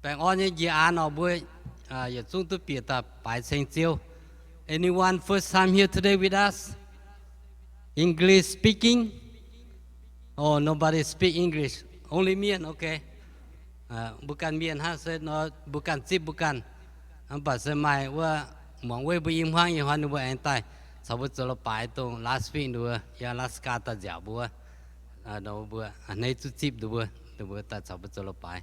Baengh orn nyei njiec aanx oc mbuo, yietc zungv duqv bieqc daaih baaix ceng Ziouv. Anyone first time here today with us? English speaking? Oh, nobody speak English. Only Mien, okay. Mbuo ganh Mienh hnangv se nor, mbuo ganh zipv mbuo ganh. Mv baac se maaih wuov muangx weiv mbuo i hmuangv ih hnoi ninh mbuo aengx daaih caux mbuo zoux la'baaix dongh last week ninh mbuo yiem Alaska daaih nziaauc mbuo. Nor mbuo a'hneiv zuqc zipv ninh mbuo, ninh mbuo daaih caux mbuo zoux la'baaix.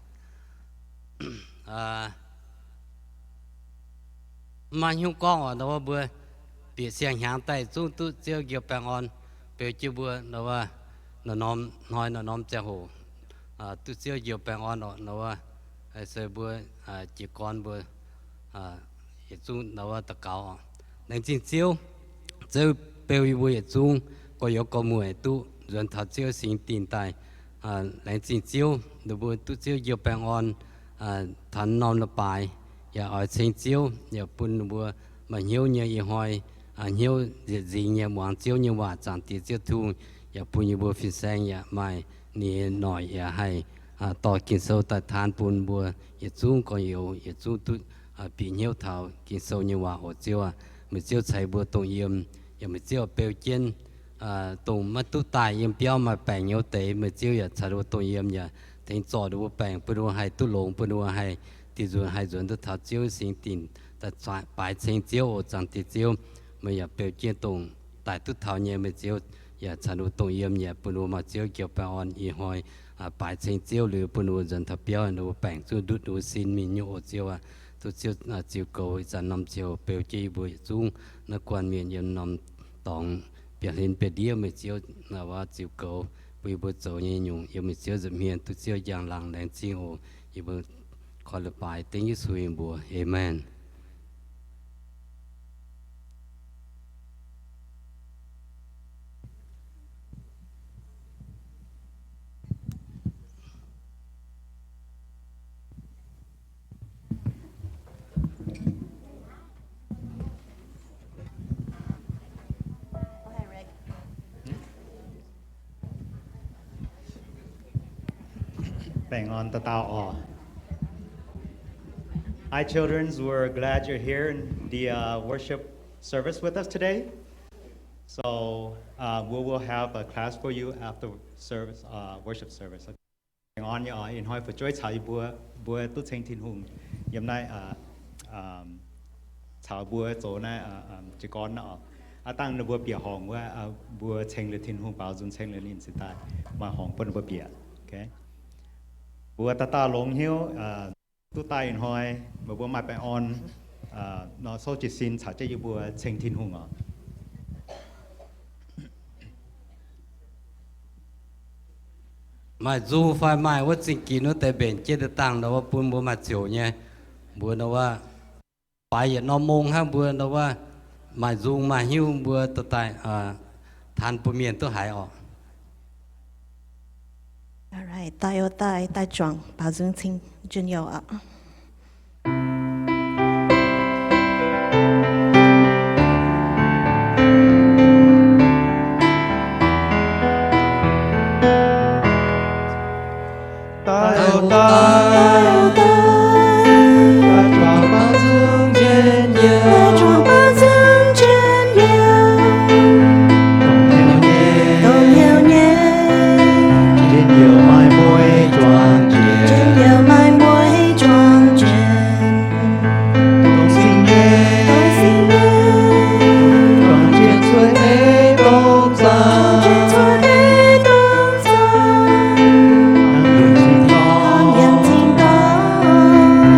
Maiv hnyouv gorngv oc, nor wuov mbuo bieqc siang-hnyangx daaih zungv duqv Ziouv njoux baengh orn beu jienv mbuo, nor wuov norm hnoi norm ziangh hoc duqv Ziouv njoux baengh orn oc, nor wuov se mbuo jiez gorn mbuo yietc zungv nor wuov daux gaux oc. Laengz zingh Ziouv, Ziouv beu yie mbuo yietc zungv gorx-youz gorx-mueic duqv nzuonx taux Ziouv singx dinc daaih. Laengz zingh Ziouv, ninh mbuo duqv Ziouv njoux baengh orn taux norm la'baaix, yaac oix ceng Ziouv, yaac bun ninh mbuo maaih hnyouv nyei ih hnoi, hnyouv nzieqc nzingx nyei muangx Ziouv nyei waac, zaangc Diex Ziouv Tin-Hungh yaac bun yie mbuo fin-saeng yaac maaih ninh nyei noic yaac haih dorh Ging-Sou daaih taan bun mbuo yietc zungv gorx-youz yietc zungv duqv bieqc hnyouv taux Ging-Sou nyei waac oc Ziouv aac. Meih Ziouv ceix mbuo dongh yiem, yaac meih Ziouv beu jienv dongh maiv duqv daaih yiem biauv maaih baengc nyei wuov deix, meih Ziouv yaac caux ninh mbuo dongh yiem, yaac tengx zorc ninh mbuo baengc, bun ninh mbuo haih duqv longx, bun ninh mbuo haih dinh nzunc haih nzuonx duqv taux Ziouv singx dinc daaih baaix ceng Ziouv oc. Zaangc Diex Ziouv, meih yaac beu jienv dongh daaih duqv taux nyei, meih Ziouv yaac caux ninh mbuo dongh yiem, yaac bun ninh mbuo maaih Ziouv njoux baengh orn ih hnoi baaix ceng Ziouv liuz, bun ninh mbuo nzuonx taux biauv, ninh mbuo baengc zungv ndutv, ninh mbuo sin mingh nyei oc Ziouv aac. Duqv Ziouv ziux goux ih zanc norm ziouc beu jienv yie mbuo yietc zungv naaiv guanh mienh yiem norm dorngx bieqc hlen bieqc ndiev, meih Ziouv ziux goux bun yie mbuo zoux nyei nyungc yiem meih Ziouv nza'hmien. Duqv Ziouv njang-laangc laengz zingh oc. Yie mbuo koi la'baaix dengv Yesu nyei mbuox, aamen. Baengh orn dauh dauh oc. Hi, children. We're glad you're here in the uh, worship service with us today. So uh, we will have a class for you after service, uh, worship service. Baengh orn nyei oc, ih hnoi fu'jueiv caux yie mbuo, mbuo duqv ceng Tin-Hungh yiem naaiv caux mbuo zoux naaiv jiez gorn oc. Aav dangh ninh mbuo bieqc horngc wuov, mbuo ceng liuz Tin-Hungh, baaux nzung ceng liuz ninh cingx daaih maaih horngc bun ninh mbuo bieqc. Mbuo dauh dauh longx hnyouv duqv daaih ih hnoi, meih mbuo maaih baengh orn nor souv jiez sin caux jienv yie mbuo ceng Tin-Hungh oc. Maaih nzung fai maaih wuov zingh ginx wuov deix mbenc jienv daaih dangh nor wuov bun mbuo maaih ziouc nyei. Mbuo nor wuov baaix yietc norm mong hnangv, mbuo nor wuov maaih nzung maaih hnyouv mbuo daaih taan bun mienh duqv haiz oc. Daaih oc, daaih, daaih juangc baaux nzung ceng njien-youh oc. Daaih oc, daaih, daaih juangc baaux nzung njien-youh, daaih juangc baaux nzung njien-youh. Dongh hnyouv nyei, dongh hnyouv nyei, njien-youh maaih mueiz juang njiec, njien-youh maaih mueiz juang njiec. Dongh singx nyei, dongh singx nyei, juang njiec cuotv deix ndongc zaangc, juang njiec cuotv deix ndongc zaangc. Hnangv yiem tin-dorngh, hnangv yiem tin-dorngh,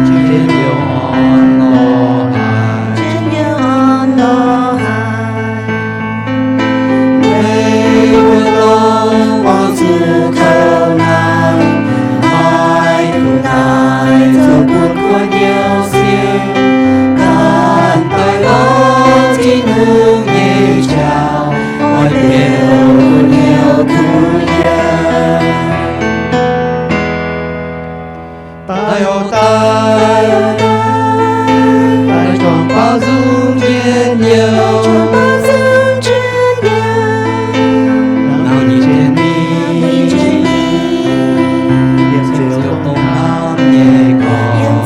njien-youh orn lorz haaix, njien-youh orn lorz haaix. Weic mbuo longc buangh zuqc kouv naanc, maiv dungx daaih zoux bun kuv hnyouv sienx, ganh daaih lorz Tin-Hungh nyei jauv, oix benx hnyouv kuv yiem. Daaih oc, daaih, daaih juangc baaux nzung njien-youh, juangc baaux nzung njien-youh. Nangh nyic jienv mingh, yiem ziouc dongh hnamv nyei gorx.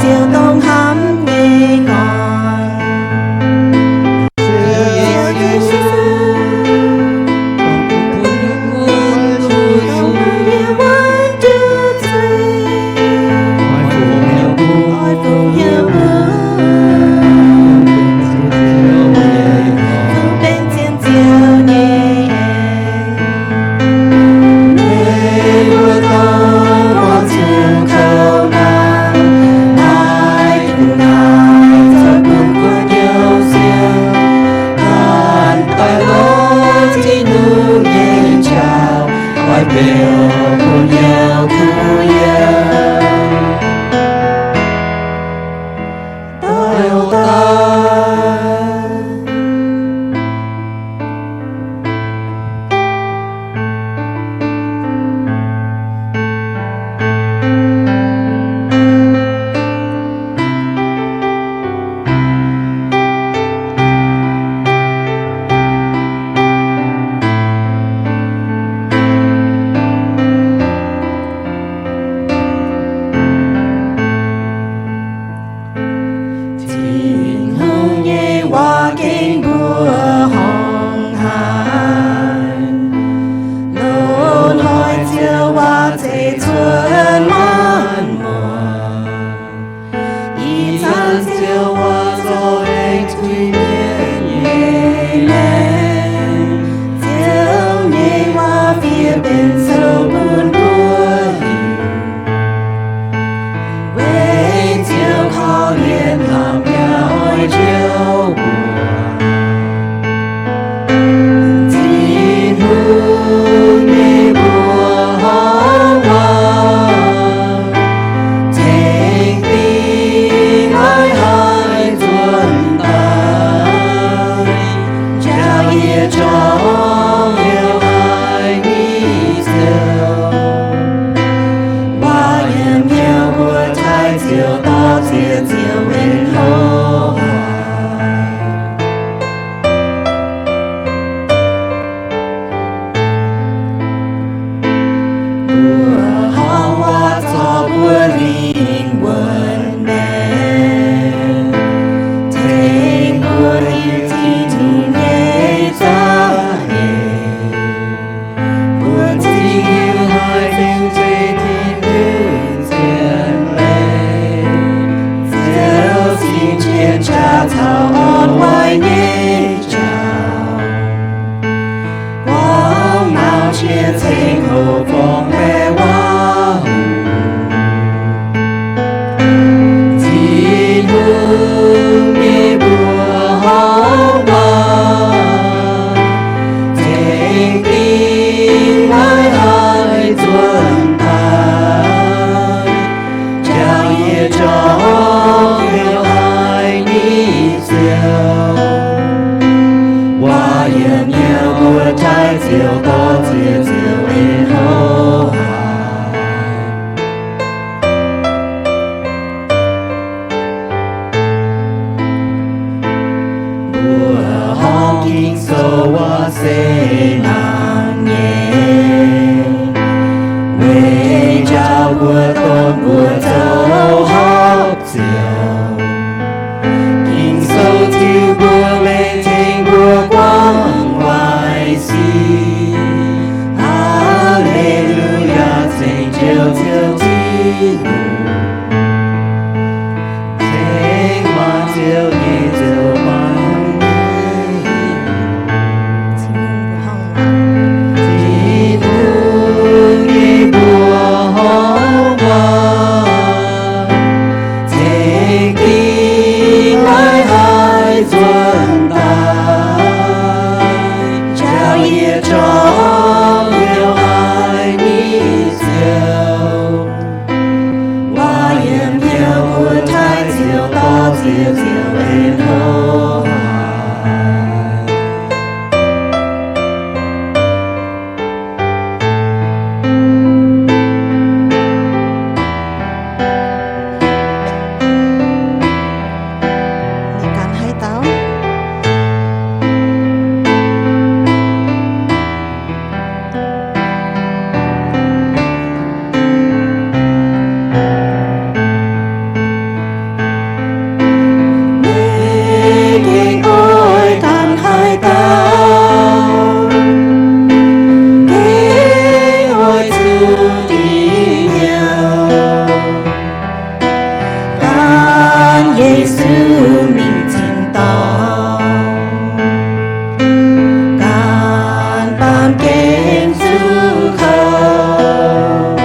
mbuo. Tin-Hungh nyei mbuoqc horngh waac, tengx dingh maiv haih nzuonx daaih, njaaux yietc zungv heuc haic nyei Ziouv. Waac yiem hnyouv mbuo taaih Ziouv, dorh ziex Ziouv en hlo haic. Mbuoqc horngh waac zorc mbuo lingh wuonh maengc, tengx mbuo yiem Tin-Hungh nyei za'eix. Mbuo zingh haiz zengc zeiv Tin-Hungh zien leiz, Ziouv sin cien jaax caux orn waaic nyei jauv, guangc maux qiex ceng hoc forng baeqc waac hungh. Tin-Hungh nyei mbuoqc horngh waac, tengx dingh maiv haih nzuonx daaih, njaaux yietc zungv heuc haic nyei Ziouv. Waac yiem hnyouv mbuo taaih Ziouv, dorh ziex Ziouv en hlo haic. Mbuoqc horngh Ging-Sou waac se hnangv nyei, weic njaaux mbuo donv mbuo zoux horpc Ziouv. Ging-Sou ziux mbuo, mengh tengx mbuo guangc waaic sic. Haa^le^lu^yaa, ceng Ziouv, Ziouv Tin-Hungh, ceng maaih Ziouv nyei Ziouv, maaih hungh nyei hungh. Tin-Hungh nyei mbuoqc horngh waac, tengx dingh maiv haih nzuonx daaih, njaaux yietc zungv heuc haic nyei Ziouv. Waac yiem hnyouv mbuo taaih Ziouv, dorh ziex Ziouv en hlo haic. Ninh ganh haaix dauh? Meih gengh oix ganh haaix dauh, gengh oix zuqc ih hnyouv gan Yesu mingh tin-dorngh, gan baamh gen zuqc kouv.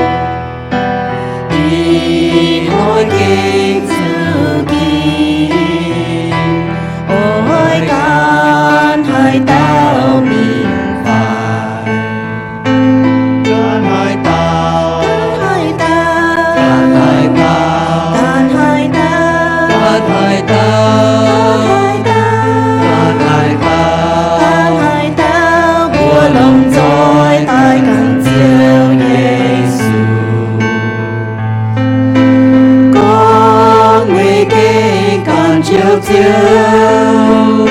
Ih hnoi gengh zuqc ginx, oix gan haaix dauh mingh faix? Gan haaix dauh? Gan haaix dauh? Gan haaix dauh? Gan haaix dauh? Gan haaix dauh? Gan haaix dauh? Gan haaix dauh? Gan haaix dauh mbuo longc nzoih daaih gan Ziouv Yesu? Gorngv meih gengh gan Ziouv Ziouv,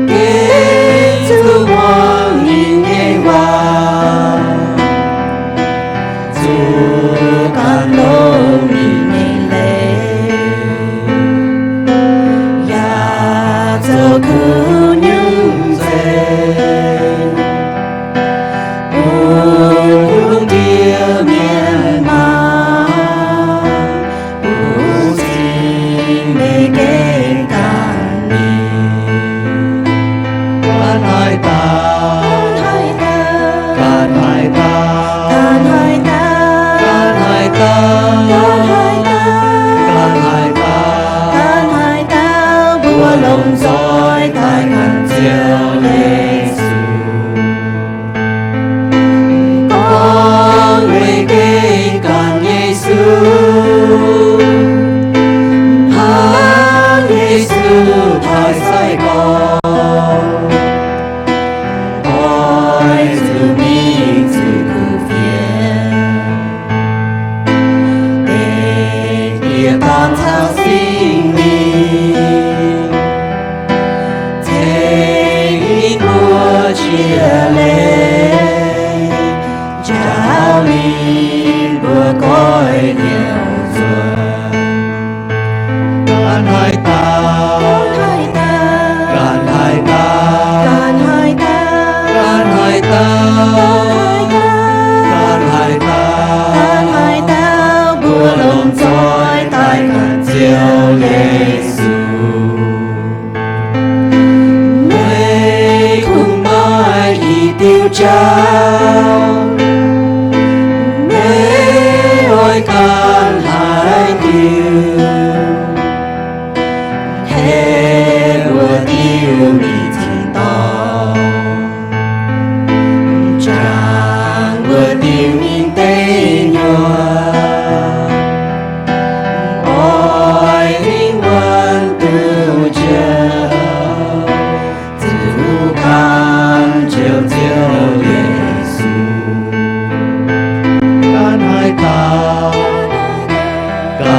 gengh zuqc muangx ninh nyei waac, zuqc gan longx ninh nyei leiz, yaac zoux kuv nyungc nzengc bun Tin-Hungh ndie mienh maah. Mbuo cingx meih gengh gan ninh.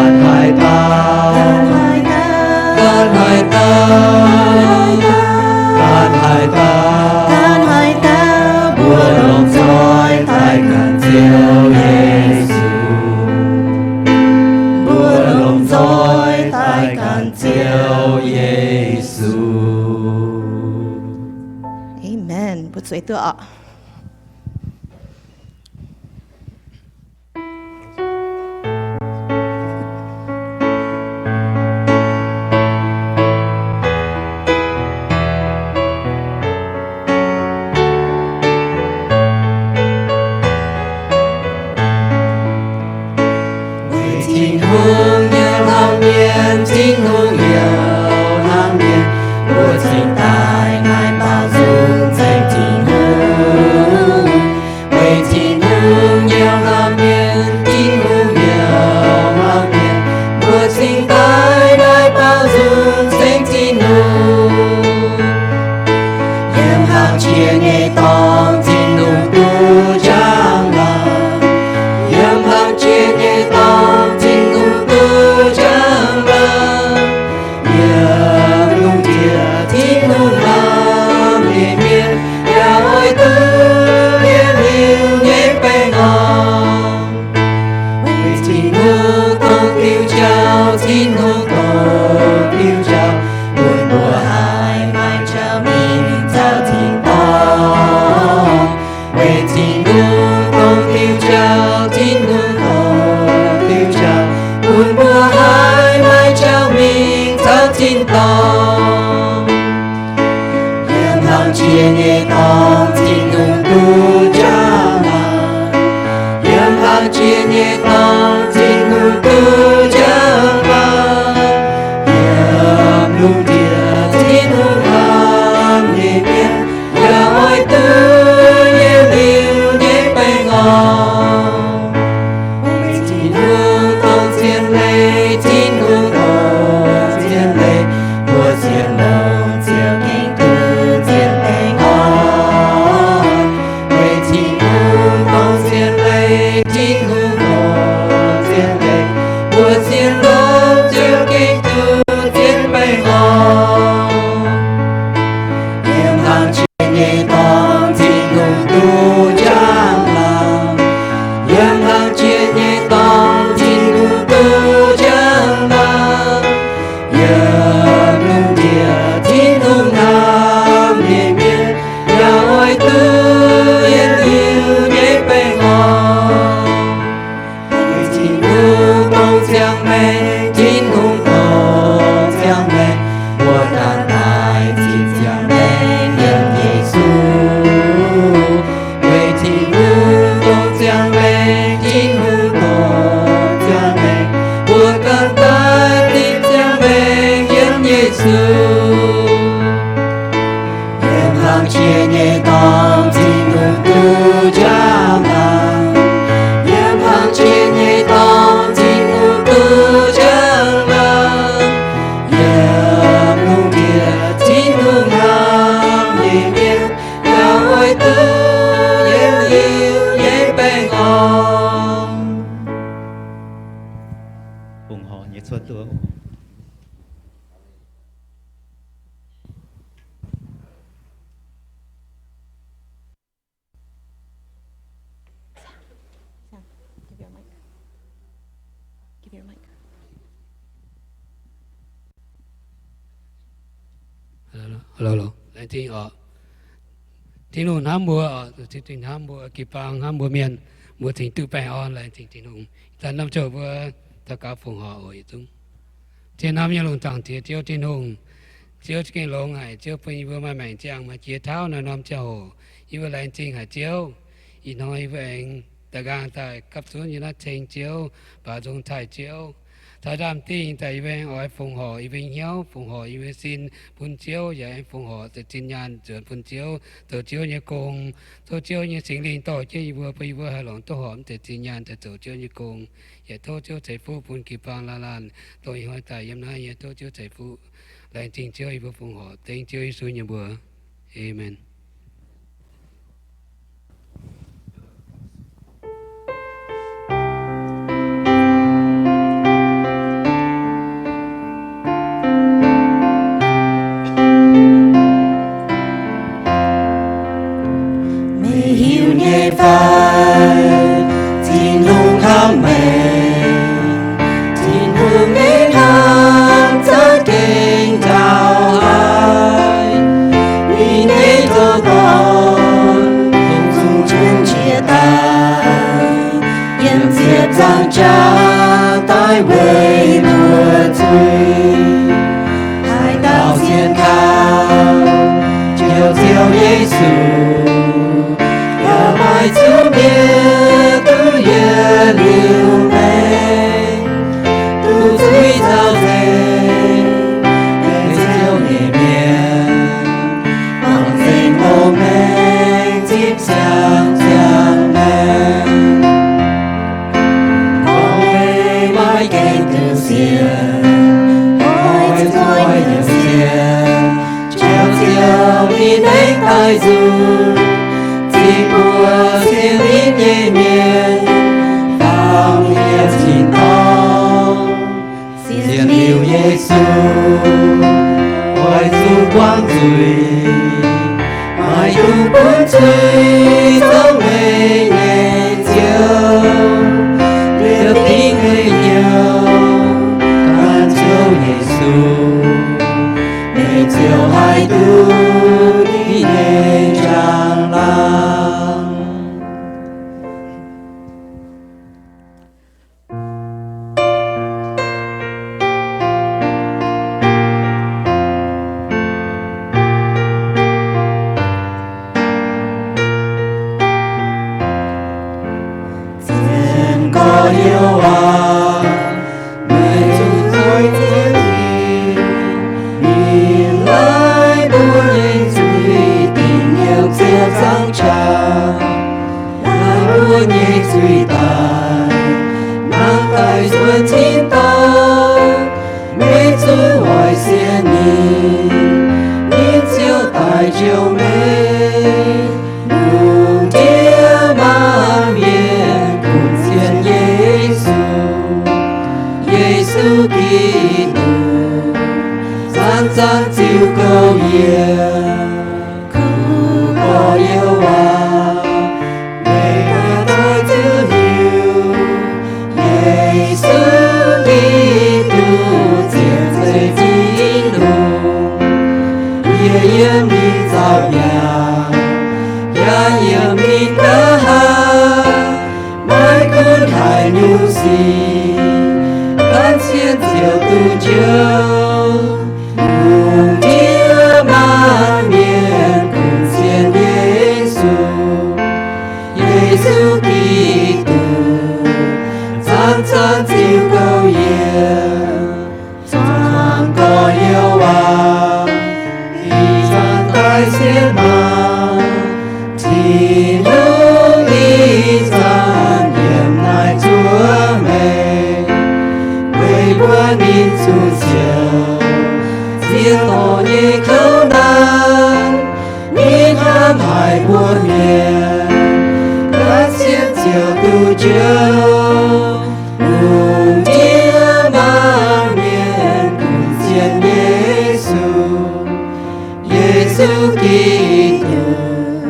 Ganh haaix dauh, ganh haaix dauh, ganh haaix dauh, ganh haaix dauh, mbuo longc nzoih daaih ganh Ziouv Yesu. Mbuo longc nzoih daaih ganh Ziouv Yesu. Amen. Mbuo zueiz duqv oc. Weic Tin-Hungh nyei hlauv-mienh, Tin-Hungh nyei hlauv-mienh, mbuo cingx daaih naaiv baaux nzung ceng Tin-Hungh. Weic Tin-Hungh nyei hlauv-mienh, Tin-Hungh nyei hlauv-mienh, mbuo cingx daaih naaiv baaux nzung ceng Tin-Hungh. Yiem hlang jiex nyei dorngx Tin-Hungh duqv njang-laangc. Yiem hlang jiex nyei dorngx Tin-Hungh duqv njang-laangc. Yiem lungh ndiev Tin-Hungh hnamv nyei mienh yaac oix duqv yietc liuz nyei baengh orn. Weic Tin-Hungh dongh diuh jauv, Tin-Hungh dongh diuh jauv, bun mbuo haih maaih jauv mingh taux tin-dorngh. Weic Tin-Hungh dongh diuh jauv, Tin-Hungh dongh diuh jauv, bun mbuo haih maaih jauv mingh taux tin-dorngh. Yiem hlang jiex nyei dorngx Tin-Hungh duqv njang-laangc. Yiem hlang jiex nyei dorngx Tin-Hungh duqv njang-laangc. Yiem lungh ndiev Tin-Hungh hnamv nyei mienh yaac oix duqv yietc liuz nyei baengh orn. Weic Tin-Hungh dongh zien leiz, Tin-Hungh dongh zien leiz, mbuo sienx longx ziouc gengh duqv zien baengh orn. Weic Tin-Hungh dongh zien leiz, Tin-Hungh dongh zien leiz, mbuo sienx longx ziouc gengh duqv zien baengh orn. Yiem hlang jiex nyei dorngx Tin-Hungh duqv njang-laangc. Yiem hlang jiex nyei dorngx Tin-Hungh duqv njang-laangc. Yiem lungh ndiev Tin-Hungh hnamv nyei mienh yaac oix duqv yietc liuz nyei baengh orn. Weic Tin-Hungh dongh ziangh maengc, Tin-Hungh dongh ziangh maengc, mbuo ganh daaih zipv ziangh maengc yiem Yesu. Weic Tin-Hungh dongh ziangh maengc, Tin-Hungh dongh ziangh maengc, mbuo ganh daaih zipv ziangh maengc yiem Yesu. Yiem hlang jiex nyei dorngx Tin-Hungh duqv njang-laangc. Yiem hlang jiex nyei dorngx Tin-Hungh duqv njang-laangc. Yiem lungh ndiev Tin-Hungh hnamv nyei mienh yaac oix duqv yietc liuz nyei baengh orn. Fongc horc nyei cuotv duqv. Laengz zingh oc. Tin-Hungh hnamv mbuo oc, Tin-Hungh hnamv mbuo, jiu-baang hnamv mbuo mienh, mbuo cingx duqv baengh orn. Laengz zingh Tin-Hungh. Ih zanc norm ziangh hoc mbuo daux gaux fongc horc oc. Yietc zungv. Zien norm nyei lungh zaangc Diex, Ziouv Tin-Hungh, Ziouv za'gengh longx haic, Ziouv bun yie mbuo maaih maengc ziangh maaih jiex tauv naaiv norm ziangh hoc. Yie mbuo laengz zingh haic Ziouv. Ih hnoi yie mbuo aengx daaih nqaang daaih gapv zunv yiem naaiv ceng Ziouv, baaux nzung taaih Ziouv. Taux ndaamv-dingh daaih yie mbuo aengx oix fongc horc yie mbuo hnyouv, fongc horc yie mbuo sin bun Ziouv, yaac aengx fongc horc za'gengh nyaanh nzuonx bun Ziouv, zoux Ziouv nyei gong. Tov Ziouv nyei Singx Lingh dorh jienv yie mbuo, bun yie mbuo haih longc duqv horpc mv deix zinh nyaanh daaih zoux Ziouv nyei gong. Yaac tov Ziouv ceix fuqv bun jiu-baang laanh laanh dongh ih hnoi daaih yiem naaiv nyei. Tov Ziouv ceix fuqv. Laengz zingh Ziouv, yie mbuo fongc horc dengv Ziouv Yesu nyei mbuox. Aamen. Yesu, oix zuqc buangh zuiz, maiv dungx bun zuiz zorngv meih nyei Ziouv. Liepc dingc meih nyouz, ganh Ziouv Yesu, meih ziouc haih duqv ninh nyei njang-laangc. Zien gorx-youz aac, meih zuqc zoux zien mienh, ninh laih mbuo nyei zuiz, dingc hnyouv ziouc zangv qaqv. Laih mbuo nyei zuiz daaih, hnangv daaih zuonx tin-dorngh. Meih zuqc oix sienx ninh, ninh ziouc daaih njoux meih. Lungh ndiev maanc mienh kuinx sienx Yesu, Yesu Giduc, zanc-zanc ziux gouv yie. Kuv gorx-youz aac, meih ganh doix zuqc hiuv, Yesu Giduc ziouc zeiz Tin-Hungh. Yie yiem ninh nzauh nyaah, yaac yiem ninh nqa'haav, maiv gunv haaix nyungc sic, ganh cien ziouc duqv njoux. Lungh ndiev maanc mienh kuinx sienx Yesu, Yesu Giduc, zanc-zanc ziux gouv yie. Zuangx gorx-youz aac, ih zanc daaih sienx maah! Tin-Hungh ih zanc yiem naaiv zuov meih, weic mbuo ninh zuqc siouc, ziex dorc nyei kouv naanc, ninh hnamv haic mbuo mienh, ganh cien ziouc duqv njoux. Lungh ndiev maanc mienh kuinx sienx Yesu, Yesu Giduc,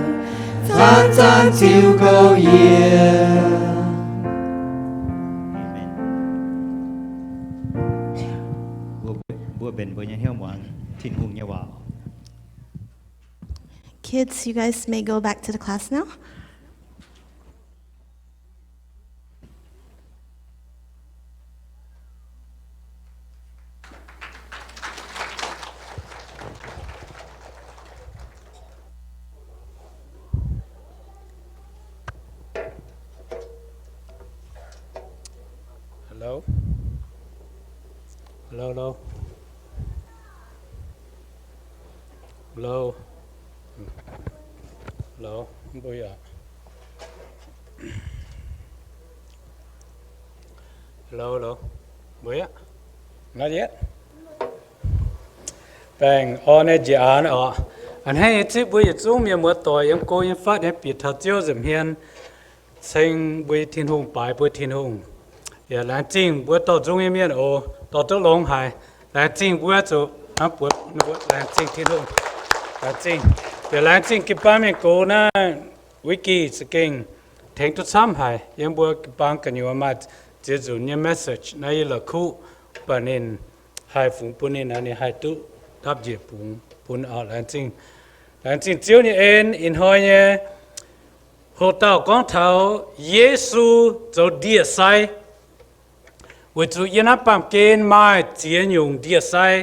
zanc-zanc ziux gouv yie. Mbuo benx mbuo nyei hnyouv muangx Tin-Hungh nyei waac. Kids, you guys may go back to the class now. Hello? Hello, hello? Hello? Hello? Mbuo yaac Hello, hello. Mbuo yaac, not yet. Baengh orn nyei njiec aanx oc. A'hneiv nyei zipv mbuo yietc zungv mienh muoz-doic yiem go yiem fatv nyei bieqc taux Ziouv nza'hmien, ceng mbuo nyei Tin-Hungh, baaix mbuo Tin-Hungh. Yaac laengz zingh mbuo dorh nzung nyei mienh oc, dorh duqv longx haic. Laengz zingh mbuo zuqc, laengz zingh Tin-Hungh. Laengz zingh. Yaac laengz zingh jiu-baang mienh gox naaiv, Vicky za'gengh tengx duqv camv haic yiem mbuo jiu-baang gu'nyuoz maaih ziex nzunc nyei message naaiv yie la'kuqv, mv baac ninh haih fungx bun ninh, ninh haih duqv dapv njiec fungx bun. Laengz zingh, laengz zingh Ziouv nyei en. Ih hnoi nyei hoc dauh gorngv taux Yesu zoux ndie-sai, weic zuqc yiem naaiv baamh gen maaih ziex nyungc ndie-sai,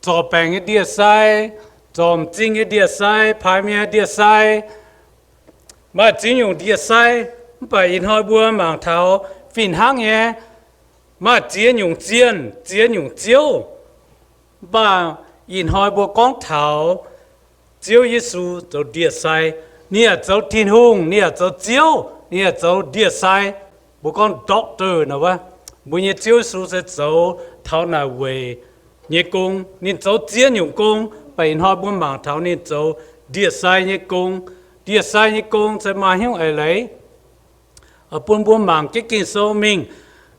zorc baengc nyei ndie-sai, zorc m'zing nyei ndie-sai, paaix mienh nyei ndie-sai, maaih ziex nyungc ndie-sai. Mv baac ih hnoi mbuo mangc taux fih hnangv nyei, maaih ziex nyungc zienh, ziex nyungc ziouv. Mv baac ih hnoi mbuo gorngv taux Ziouv Yesu zoux ndie-sai. Ninh yaac zoux Tin-Hungh, ninh yaac zoux Ziouv, ninh yaac zoux ndie-sai. Mbuo gorngv doctor nor wuov, mbuo nyei Ziouv Yesu se zoux taux naaic weic nyei gong. Ninh zoux ziex nyungc gong, mv baac ih hnoi mbuo mangc taux ninh zoux ndie-sai nyei gong. Ndie-sai nyei gong se maaih hnyouv eix leiz, bun mbuo mangc jienv Ging-Sou mingh.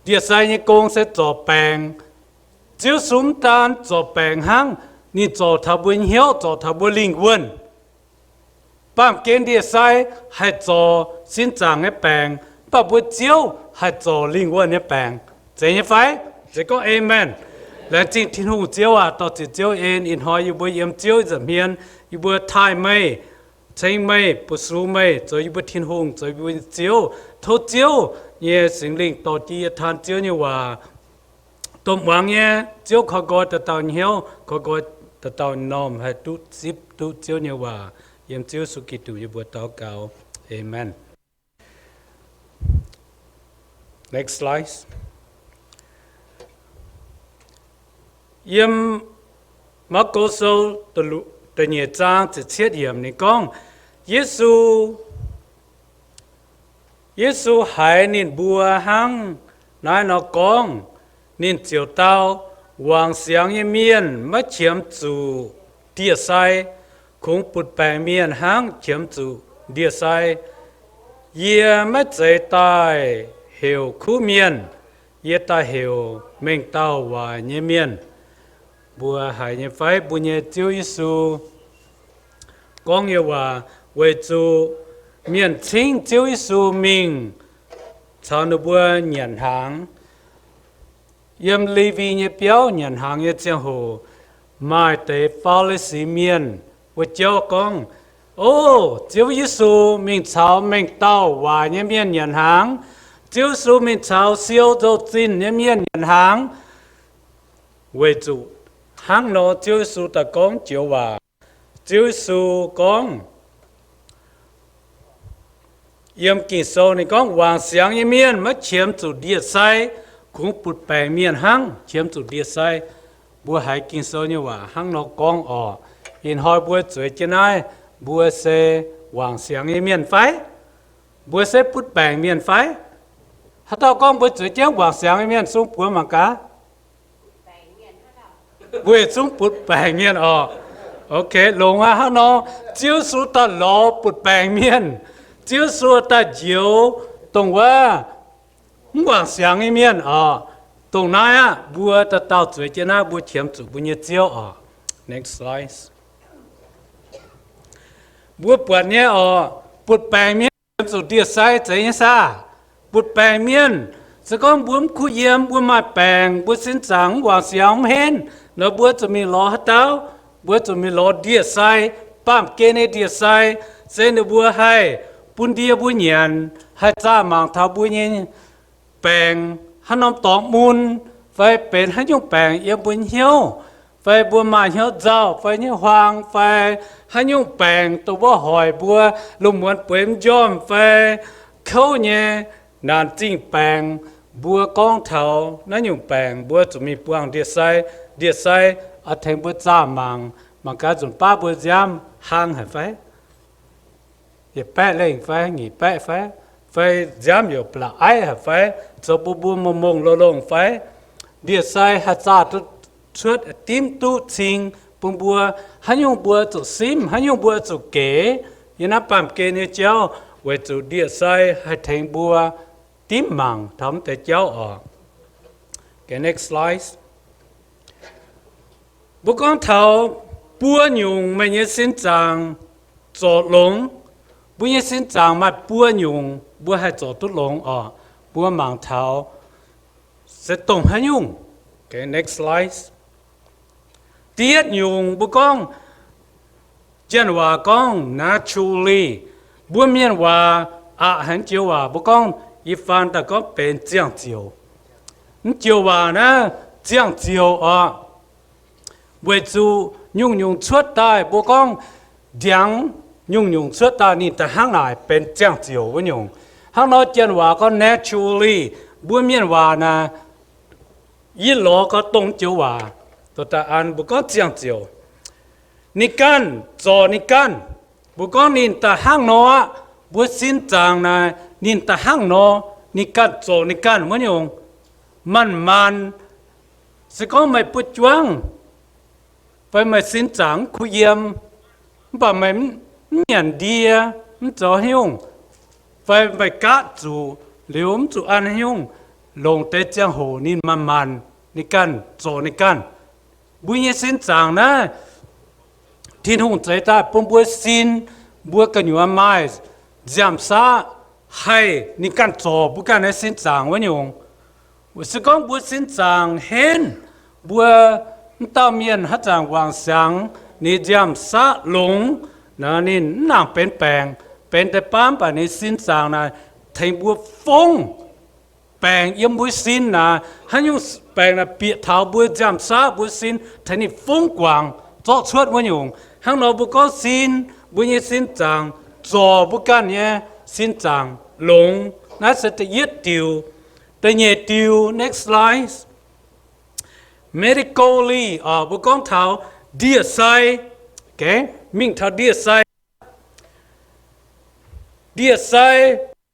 Ndie-sai nyei gong se zorc baengc, Ziouv Yesu mv daan zorc baengc hnangv, ninh zorc taux mbuo hnyouv, zorc taux mbuo lingh wuonh. Baamh gen ndie-sai haih zorc sin zaangc nyei baengc, mv baac mbuo Ziouv haih zorc lingh wuonh nyei baengc. Zeiz nyei fai? Se gorngv aamen. Laengz zingh Tin-Hungh. Ziouv aac, dor-ziec Ziouv en, ih hnoi yie mbuo yiem Ziouv nza'hmien, yie mbuo taaih meih, ceng meih, bu su meih zoux yie mbuo Tin-Hungh, zoux yie mbuo Ziouv. Tov Ziouv nyei Singx Lingh dorh jienv yie taan Ziouv nyei waac, domh muangx nyei Ziouv korv nqoi dauh dauh hnyouv, korv nqoi dauh dauh normh haih duqv zipv duqv Ziouv nyei waac. Yiem Ziouv Yesu Giduc yie mbuo daux gaux. Aamen. Next slide. Yiem Maako Sou da'nyeic zaang ziepc cietv yiemc ninh gorngv, Yesu, Yesu haiz ninh mbuo hnangv naaiv nor gorngv, ninh ziouc dau, Wangc siangx nyei mienh maiv qiemx zuqc ndie-sai, kungx butv-baengc mienh hnangv qiemx zuqc ndie-sai. Yie maiv zeiz daaih heuc kuv mienh, yie daaih heuc mengh dauh waaic nyei mienh. Mbuo haiz nyei fai? Mbuo nyei Ziouv Yesu gorngv nyei waac weic zuqc mienh cingv Ziouv Yesu mingh caux ninh mbuo nyanc hnaangx. Yiem Lewi nyei biauv nyanc hnaangx nyei ziangh hoc, maaih deix Faa^li^si mienh wuov jauv gorngv, O, Ziouv Yesu mingh caux mengh dauh waaic nyei mienh nyanc hnaangx. Ziouv Yesu mingh caux siou nzou-zinh nyei mienh nyanc hnaangx. Weic zuqc hnangv nor Ziouv Yesu daaih gorngv joux waac. Ziouv Yesu gorngv, yiem Ging-Sou ninh gorngv, Wangc siangx nyei mienh maiv qiemx zuqc ndie-sai, kungx butv-baengc mienh hnangv qiemx zuqc ndie-sai. Mbuo haiz Ging-Sou nyei waac hnangv nor gorngv orqc. Ih hnoi mbuo zueiz jienv naaiv, mbuo se wangc siangx nyei mienh fai? Mbuo se butv-baengc mienh fai? Haaix dauh gorngv mbuo zueiz jienv wangc siangx nyei mienh, sung buoz mangc gaax. Mbuo yietc zungv butv-baengc mienh orqc. Ok, longx aqv. Hnangv nor, Ziouv Yesu daaih lorz butv-baengc mienh. Ziouv Yesu daaih njoux dongh wuov mv wangc siangx nyei mienh orqc. Dongh naaiv aqv, mbuo dauh dauh zueiz jienv naaiv mbuo qiemx zuqc mbuo nyei Ziouv orqc. Next slide. Mbuo buatc nyei orqc, butv-baengc mienh qiemx zuqc ndie-sai zeiz nyei saah? Butv-baengc mienh, se gorngv mbuo mv kuh yiem, mbuo maaih baengc, mbuo sin zaangc mv wangc siangx mv henv nor, mbuo zuqc mingh lorz haaix dauh? Mbuo zuqc mingh lorz ndie-sai, baamh gen nyei ndie-sai, se ninh mbuo haih bun ndie mbuo nyanc, haih zaah mangc taux mbuo nyei baengc hnangv norm dorngx mun, fai benx haaix nyungc baengc yiem mbuo hnyouv, fai mbuo maaih hnyouv nzauh, fai hnyouv huaang, fai haaix nyungc baengc dongh wuov hoic mbuo lungh muonz bueix mv njormh, fai kouv nyei, naanc zingh baengc. Mbuo gorngv taux naaiv nyungc baengc, mbuo zuqc mingh buangh ndie-sai. Ndie-sai oix tengx mbuo zaah mangc, mangc gaax nzunc baav mbuo nziaamv hlang haic fai? Yietc baeqv lengh fai, nyic baeqv fai? Fai nziaamv youc ba'laqc aiv haic fai? Zoux bun mbuo mongh mongh longh longh fai? Ndie-sai haih zaah duqv cuotv dimv duqv cing bun mbuo. Haaix nyungc mbuo zuqc simv, haaix nyungc mbuo zuqc gec yiem naaiv baamh gen nyei jauv, weic zuqc ndie-sai haih tengx mbuo dimv mangc taux mv deix jauv orqc. Okay, next slide. Mbuo gorngv taux buo nyungc meih nyei sin zaangc zorc longx. Mbuo nyei sin zaangc maaih buo nyungc mbuo haih zorc duqv longx orqc. Mbuo mangc taux se dongh haaix nyungc. Okay, next slide. Da'yietv nyungc mbuo gorngv, janx waac gorngv naturally. Mbuo mienh waac aqc haic joux waac, mbuo gorngv, yie faan daaih gorngv benx ziangh ziouc. Mv joux waac naaiv ziangh ziouc orqc. Weic zuqc nyungc-nyungc cuotv daaih, mbuo gorngv ndiangx nyungc-nyungc cuotv daaih ninh da'hnangv naaic benx ziangh ziouc wuov nyungc. Hnangv nor janx waac gorngv naturally, mbuo mienh waac naaic, yie lorz gau dongh joux waac, da'an mbuo gorngv ziangh ziouc. Ninh ganh zorc ninh ganh, mbuo gorngv ninh da'hnangv nor aqv. Mbuo sin zaangc naaic ninh da'hnangv nor, ninh ganh zorc ninh ganh wuov nyungc. Manc-manc, se gorngv meih buoqv juangv, fai meih sin zaangc mv kuh yiem, mv baac meih mv nyanc ndie, mv zoux haaix nyungc, fai meih gaatv zuqc liuz mv zuqc an haaix nyungc, longc deix ziangh hoc ninh manc-manc ninh ganh zorc ninh ganh. Mbuo nyei sin zaangc naaiv, Tin-Hungh zeix daaih bun mbuo sin, mbuo gu'nyuoz maaih nziaamv-saqv haih ninh ganh zorc mbuo ganh nyei sin zaangc wuov nyungc. Se gorngv mbuo sin zaangc henv, mbuo m'dauh mienh haaix zanc wangc siangx ninh nziaamv-saqv longx, ninh mv nangc benx baengc, benx deix baamv, mv baac ninh sin zaangc naaic tengx mbuo fongv baengc yiem mbuo sin naaic. Haaix nyungc baengc naaic bieqc taux mbuo nziaamv-saqv, mbuo sin tengx ninh fongv guangc zorqv cuotv wuov nyungc. Hnangv nor mbuo gorngv sin, mbuo nyei sin zaangc zorc mbuo ganh nyei sin zaangc longx. Naaiv se da'yietv diuc. Da'nyeic diuc, next slide. Medically, mbuo gorngv taux ndie-sai. Mingh taux ndie-sai. Ndie-sai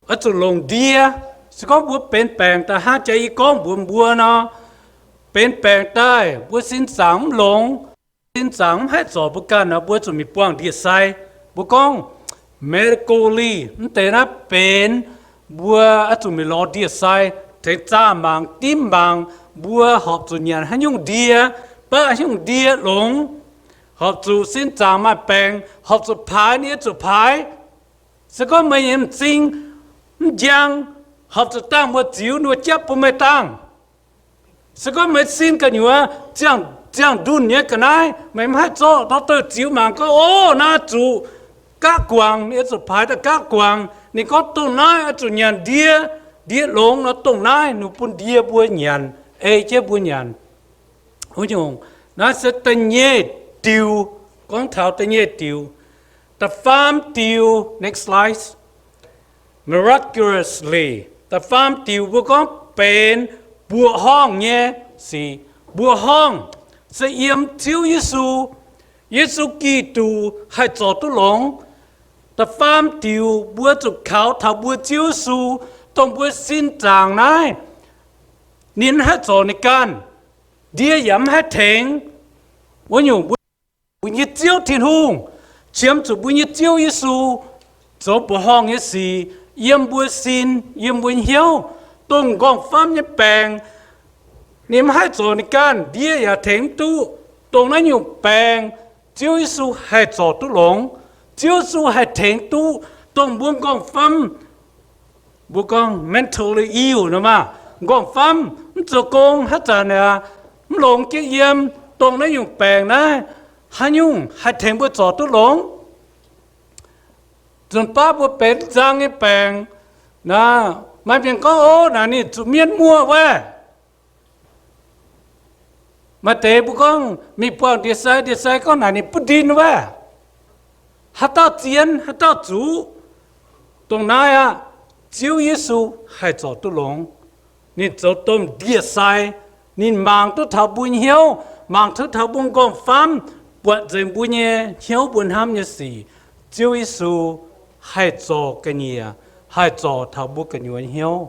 oix zuqc longc ndie. Se gorngv mbuo benx baengc daaih hnangv jaax yie gorngv mbuox mbuo nor, benx baengc daaih mbuo sin zaangc mv longx, sin zaangc mv haih zorc mbuo ganh nor, mbuo zuqc mingh buangh ndie-sai. Mbuo gorngv medically, mv deix naaiv benx mbuo oix zuqc mingh lorz ndie-sai, tengx zaah mangc, dimv mangc, mbuo horpc zuqc nyanc haaix nyungc ndie, baqv haaix nyungc ndie longx, horpc zuqc sin zaangc maaih baengc, horpc zuqc paaix, ninh oix zuqc paaix. Se gorngv meih nyei m'zing mv njang, horpc zuqc dangh mbuo ziux, ninh mbuo japv bun meih dangh. Se gorngv meih sin gu'nyuoz ziangh ndunh nyei ga'naaiv, meih mv haih zorqv doctor ziux mangc gorngv, ov, naaiv zuqc gaqv guangc, ninh oix zuqc paaix daaih gaqv guangc. Ninh gorngv dongh naaiv oix zuqc nyanc ndie, ndie longx nor, dongh naaiv ninh bun ndie mbuo nyanc, ei jienv mbuo nyanc. Wuov nyungc, naaiv se da'nyeic diuc, gorngv taux da'nyeic diuc. Da'faam diuc, next slide. Miraculously, da'faam diuc mbuo gorngv benx mbuoqc horngh nyei sic. Mbuoqc horngh se yiem Ziouv Yesu, Yesu Giduc haih zorc duqv longx. Da'faam diuc mbuo zuqc kaux taux mbuo Ziouv Yesu, dongh mbuo sin zaangc naaiv, ninh mv haih zorc ninh ganh, ndie yaac mv haih tengx. Wuov nyungc mbuo, mbuo nyei Ziouv Tin-Hungh, qiemx zuqc mbuo nyei Ziouv Yesu zoux mbuoqc horngh nyei sic yiem mbuo sin, yiem mbuo hnyouv, dongh m'nqorngv-famv nyei baengc, ninh mv haih zorc ninh ganh, ndie yaac tengx mv duqv. Dongh naaiv nyungc baengc, Ziouv Yesu haih zorc duqv longx. Ziouv Yesu haih tengx duqv dongh mbuo m'nqorngv-famv, mbuo gorngv mentally ill nor maah, m'nqorngv-famv mv zoux gong, haaix zanc yaac mv longx jiex yiem. Dongh naaiv nyungc baengc naaiv, haaix nyungc haih tengx mbuo zorc duqv longx? Nzunc baav mbuo benx nzang nyei baengc, maaih mienh gorngv, ov, naaic ninh zuqc mienv muoz wuov. Maaih deix mbuo gorngv mingh buangh ndie-sai, ndie-sai gorngv naaic ninh butv ndin wuov. Haaix dauh zien, haaix dauh zuqc? Dongh naaiv aqv, Ziouv Yesu haih zorc duqv longx. Ninh zoux domh ndie-sai. Ninh mangc duqv taux mbuo hnyouv, mangc duqv taux mbuo m'nqorngv-famv, buatc nzengc mbuo nyei hnyouv, mbuo hnamv nyei sic. Ziouv Yesu haih zorc ga'nyiec, haih zorc taux mbuo gu'nyuoz hnyouv,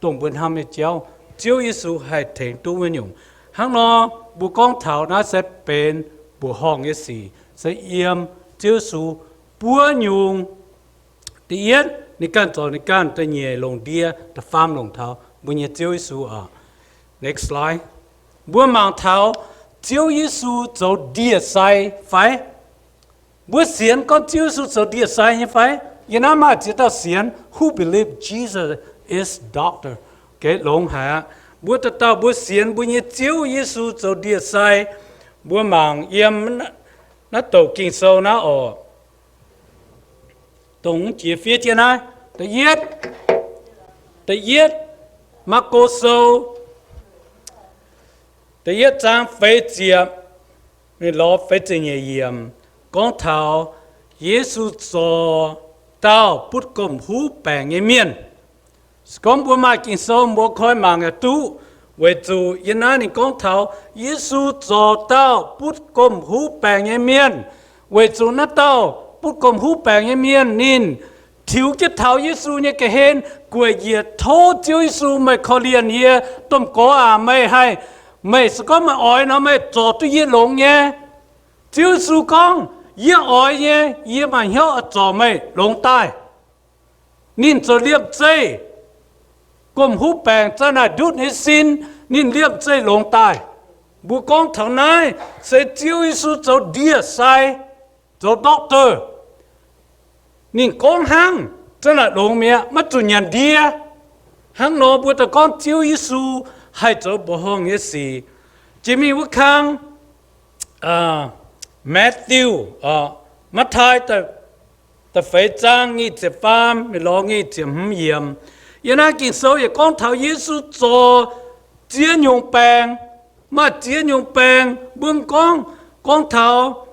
dongh mbuo hnamv nyei jauv. Ziouv Yesu haih tengx duqv wuov nyungc. Hnangv nor, mbuo gorngv taux naaiv se benx mbuoqc horngh nyei sic, se yiem Ziouv Yesu buo nyungc. Da'yietv, ninh ganh zorc ninh ganh. Da'nyeic, longc ndie. Da'faam, longc taux mbuo nyei Ziouv Yesu oc. Next slide. Mbuo mangc taux Ziouv Yesu zoux ndie-sai fai? Mbuo sienx gorngv Ziouv Yesu zoux ndie-sai nyei fai? Yie naaiv maaih ziex dauh sienx, who believe Jesus is doctor. Geh longx haic aqv. Mbuo dauh dauh mbuo sienx mbuo nyei Ziouv Yesu zoux ndie-sai. Mbuo mangc yiem naaiv douc Ging-Sou naaiv oc. Dongh jiex fiev jienv naaiv. Da'yietv, da'yietv, Maako Sou, da'yietv zaang feix ziepc, ninh lorz feix ziepc nyeic yiemc, gorngv taux Yesu zorc dauh butv gomh huv baengc nyei mienh. Se gorngv mbuo maaih Ging-Sou, mbuo koi mangc yaac duqv, weic zuqc yiem naaiv ninh gorngv taux Yesu zorc dauh butv gomh huv baengc nyei mienh. Weic zuqc naaiv dauh butv gomh huv baengc nyei mienh ninh tiux jienv taux Yesu nyei ga'hlen, gueic njiec tov Ziouv Yesu, meih korv-lienh yie, domh gorx aac, meih haih, meih se gorngv meih oix nor, meih zorc duqv yie longx nyei. Ziouv Yesu gorngv, yie oix nyei, yie maaih hnyouv oix zorc meih longx daaih. Ninh zoux liemh zeih gomh huv baengc za'naaic ndutv nyei sin. Ninh liemh zeih longx daaih. Mbuo gorngv taux naaiv se Ziouv Yesu zoux ndie-sai, zoux doctor. Ninh gorngv hnangv, za'naaic longx mi'aqv, maiv zuqc nyanc ndie. Hnangv nor mbuo daaih gorngv Ziouv Yesu haih zoux mbuoqc horngh nyei sic. Jiex mingh wuov kang, Matthew, Matv^taai da'feix zaang nyic ziepc faam mingh lorz nyic ziepc hmz yiemc. Yiem naaiv Ging-Sou yaac gorngv taux Yesu zorc ziex nyungc baengc. Maaih ziex nyungc baengc, mbuo gorngv, gorngv taux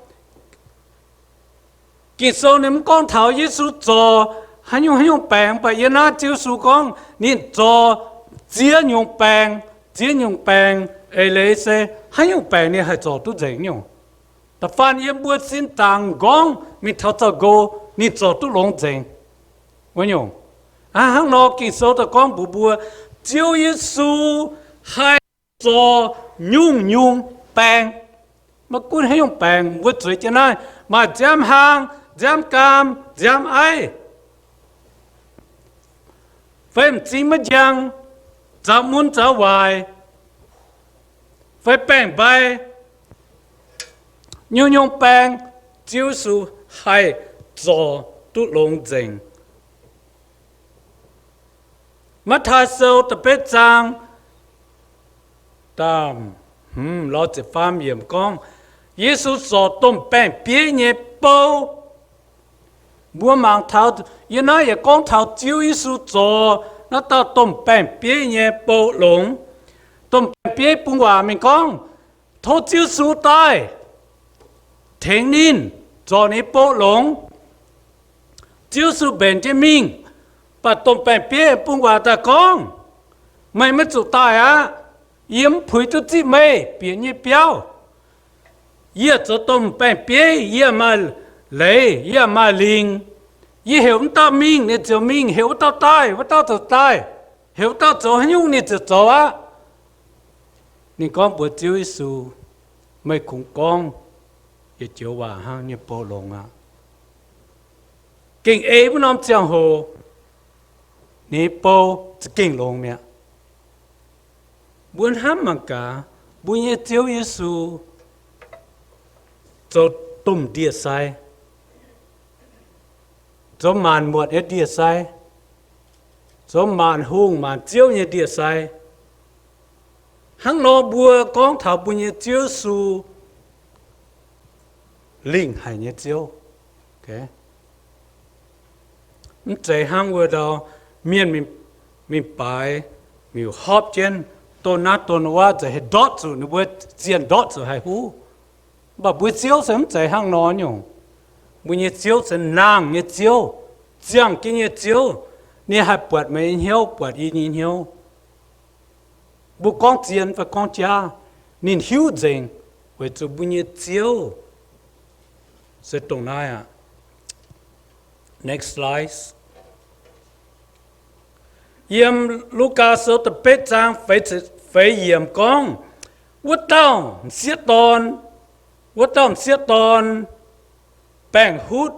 Ging-Sou ninh mv gorngv taux Yesu zorc haaix nyungc haaix nyungc baengc, mv baac yiem naaiv Ziouv Yesu gorngv ninh zorc ziex nyungc baengc. Ziex nyungc baengc, eix leiz se haaix nyungc baengc ninh haih zorc duqv nzengc nyungc. Da'faanh yiem mbuo sin zaangc m'nqorngv mingh taux zaux-nqo, ninh zorc duqv longx nzengc wuov nyungc. Hnangv nor Ging-Sou daaih gorngv mbuox mbuo, Ziouv Yesu haih zorc nyungc-nyungc baengc. Maiv gunv haaix nyungc baengc, mbuo zueiz jienv naaiv maaih nziaamv hlang, nziaamv gaam, nziaamv aiv, fai m'zing maiv njang, zaux mun zaux waaic, fai baeng-mbai, nyungc-nyungc baengc, Ziouv Yesu haih zorc duqv longx nzengc. Matv^taai Sou da'betv zaang da'hmz lorz ziepc faam yiemc gorngv, Yesu zorc domh baeng-bieiv nyei bou. Mbuo mangc taux, yiem naaiv yaac gorngv taux Ziouv Yesu zorc naaiv dauh domh baeng-bieiv nyei bou longx. Domh baeng-bieiv bung waac mingh gorngv, tov Ziouv Yesu daaih tengx ninh zorc ninh bou longx. Ziouv Yesu mbenc jienv mingh, mv baac domh baeng-bieiv bung waac daaih gorngv, meih maiv zuqc daaih aqv. Yie mv puix duqv zipv meih bieqc nyei biauv. Yie zoux domh baeng-bieiv, yie maaih leiz, yie maaih lingc. Yie heuc wuov dauh mingh, ninh ziouc mingh, heuc wuov dauh daaih, wuov dauh ziouc daaih, heuc wuov dauh zoux haaix nyungc, ninh ziouc zoux aqv. Ninh gorngv mbuox Ziouv Yesu, meih kungx gorngv yietc joux waac hnangv, ninh bou longx aqv. Gengh ei wuov norm ziangh hoc, ninh bou za'gengh longx mi'aqv. Mbuo hnamv mangc gaax, mbuo nyei Ziouv Yesu zoux domh ndie-sai, zoux maanc muotc nyei ndie-sai, zoux maanc hungh maanc ziouv nyei ndie-sai. Hnangv nor mbuo gorngv taux mbuo nyei Ziouv Yesu lingh haic nyei Ziouv. Mv zeiz hnangv wuov ndau mienh mingh baaix, mingh hopv jienv don naaiv don wuov, nzengc haih ndortv zuqc ninh mbuo zienh ndortv zuqc haih huv. Mv baac mbuo Ziouv se mv zeiz hnangv nor nyungc. Mbuo nyei Ziouv se nangh nyei Ziouv, ziangh jienv nyei Ziouv. Ninh haih buatc meih nyei hnyouv, buatc yie nyei hnyouv. Mbuo gorngv zien fai gorngv jaav, ninh hiuv nzengc, weic zuqc mbuo nyei Ziouv se dongh naaiv aqv. Next slide. Yiem Lugaa Sou da'betv zaang feix, feix yiemc gorngv, wuov dauh m'sieqv dorn, wuov dauh m'sieqv dorn baengh hutv,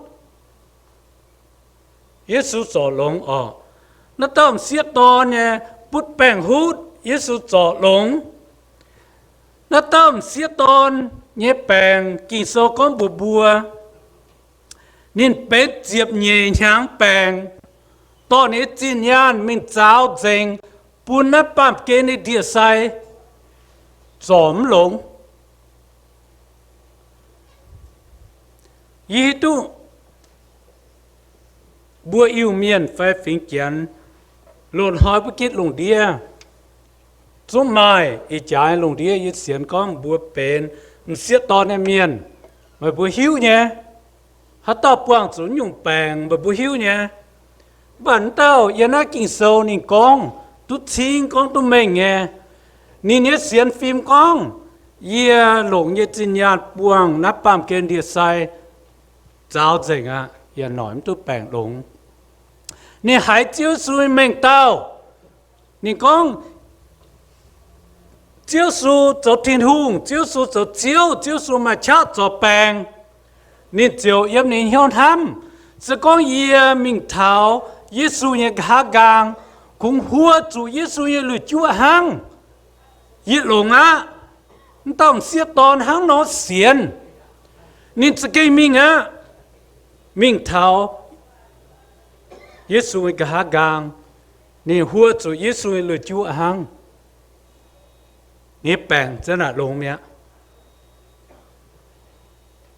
Yesu zorc longx orqc. Naaiv dauh m'sieqv dorn nyei butv baengh hutv, Yesu zorc longx. Naaiv dauh m'sieqv dorn nyei baengc, Ging-Sou gorngv mbuox mbuo, ninh benx ziepc nyeic hnyangx baengc, dorh ninh nyei zinh nyaanh mingh zaaux nzengc bun naaiv baamh gen nyei ndie-sai, zorc mv longx. Yie hiuv duqv mbuo Iu-Mienh fai fingx Janx, loz-hnoi mbuo gitv lungh ndiev zungv maaih ih jaax lungh ndiev yie sienx gorngv mbuo benx m'sieqv dorn nyei mienh. Meih mbuo hiuv nyei, haaix dauh buangh zuqc nyungc baengc meih mbuo hiuv nyei. Mv baac naaiv dauh yiem naaiv Ging-Sou ninh gorngv duqv cing, gorngv duqv mengh nyei. Ninh nyei sienx fim gorngv, yie longc yie nyei zinh nyaanh buangh naaiv baamh gen ndie-sai zaaux nzengc aqv, yaac noic mv duqv baengc longx. Ninh haiz Ziouv Yesu mengh dauh. Ninh gorngv, Ziouv Yesu zoux Tin-Hungh, Ziouv Yesu zoux Ziouv, Ziouv Yesu maaih qaqv zorc baengc. Ninh ziouc yiem ninh hnyouv hnamv, se gorngv yie mingh taux Yesu nyei nqa'haav nqaang, kungx huo zuqc Yesu nyei lui-juoqv hnangv. Yie longx aqv. Mv dauh m'sieqv dorn hnangv nor sienx. Ninh za'gengh mingh aqv. Mingh taux Yesu nyei nqa'haav nqaang, ninh huo zuqc Yesu nyei lui-juoqv hnangv. Ninh baengc za'naaic longx mi'aqv.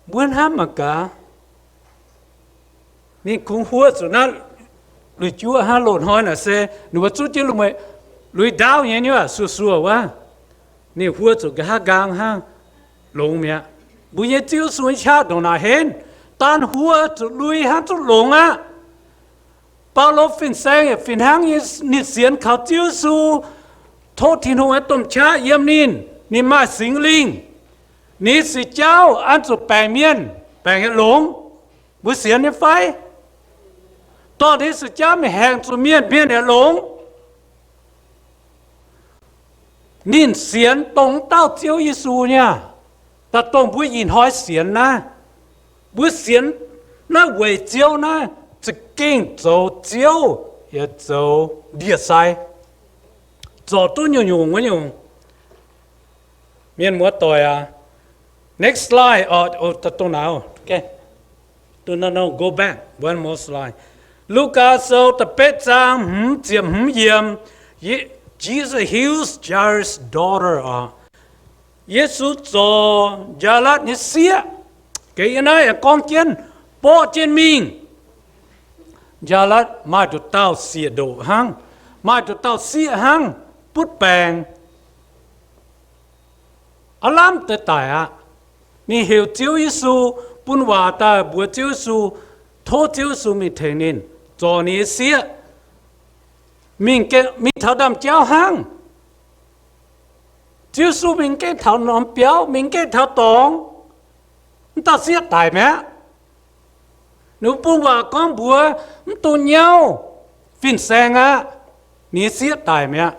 Mbuo hnamv mangc gaax, ninh kungx huo zuqc naaiv lui-juoqv hnangv. Loz-hnoi naaic se ninh mbuo zuqv jienv lui-ndaauv nyei nyuoqc suoh-suoh wuov. Ninh huo zuqc nqa'haav nqaang hnangv, longx mi'aqv. Mbuo nyei Ziouv Yesu nyei qaqv ndongc naaic henv, daan huo zuqc lui hnangv, zuqv longx aqv. Baulo fin-saeng yaac fih hnangv nyei, ninh sienx kaux Ziouv Yesu, tov Tin-Hungh nyei domh qaqv yiem ninh, ninh maaih Singx Lingh, ninh siqc jauv an zuqc baengc mienh, baengc yaac longx. Mbuo sienx nyei fai? Dorh ninh siqc jauv mingh haengh zuqc mienh, mienh yaac longx. Ninh sienx dongh wuov dauh Ziouv Yesu nyei aqv. Daaih dongh mbuo ih hnoi sienx naaiv, mbuo sienx naaiv weic Ziouv naaiv za'gengh zoux Ziouv yaac zoux ndie-sai, zorc duqv nyungc-nyungc wuov nyungc. Mienh muoz-doic aac, next slide, o, dongh naaiv, okay. No, no, no, go back one more slide. Lugaa Sou da'betv zaang hmz ziepc hmz yiemc, Jesus heals Jairus' daughter oc. Yesu zorc Njaalatv nyei sieqv. Ga'naaiv yaac gorngv jienv, borqv jienv mingh. Njaalatv maaih nduqc dauh sieqv-ndoqc hnangv, maaih nduqc dauh sieqv hnangv, butv baengc. Aav lamh deix daic aqv. Ninh heuc Ziouv Yesu, bun waac daaih mbuox Ziouv Yesu, tov Ziouv Yesu mingh tengx ninh, zorc ninh nyei sieqv. Mingh, mingh taux ndaamv-jauv hnangv. Ziouv Yesu mingh gengh taux norm biauv, mingh gengh taux dorngx. Mv dauh sieqv daic mi'aqv. Ninh bun waac gorngv mbuox mv dungx nyauv, fin-saeng aqv, ninh nyei sieqv daic mi'aqv.